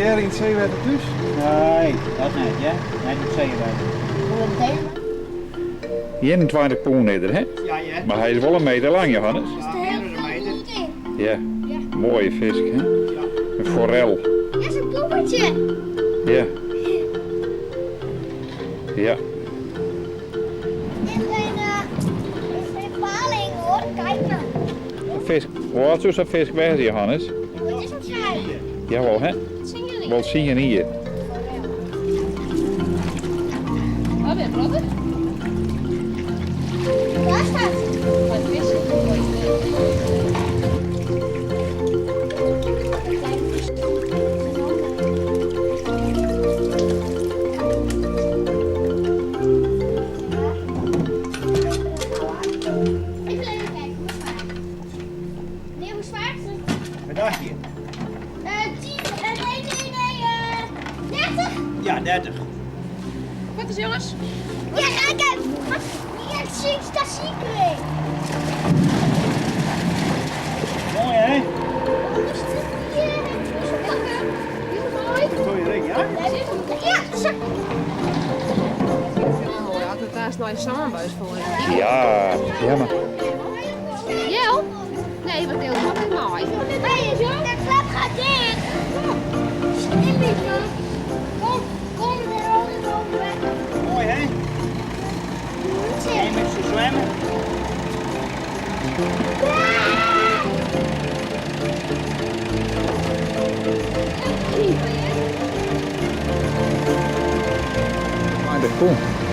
hjir yn it seewetter thús? Nee, dat net hear. Net yn it seewetter. 21 pûn is er, hè? Ja, hear. Mar hy is wol in meter lang, Johannes. Ja, mear as in meter. Ja, moaie fisk, hè? Ja. In forel. Dat is in poppetje. Ja. Ja. Dit is geen, dit is geen paling hoor, kijk maar. Fisk, hoe âld soe sa'n fisk wêze, Johannes? Het is een klein. Jawol, hè? Wol tsien jier. Waar ben je, brother? Waar staat Bij het vissen. Ik wil even kijken hoe zwaar. Nee, hoe zwaar is het? Wat dacht je? 10, nee, nee, nee, 30? Ja, 30. Wat is jongens? Ja, kijk, kijk. Ja, zie, dat zie ik weer. Mooi hè? Hoe is het hier? Heel mooi. Goeie ring, ja? Ja, zo. Oh, ja, dat daar is nou een samenbuis voor. Ja, jammer. Jel? Nee, wat deel nog niet mooi. Hey, de klap gaat dicht. Slim, Kom, kom er altijd over. Mooi hè? En met ze zwemmen. 20 pûn.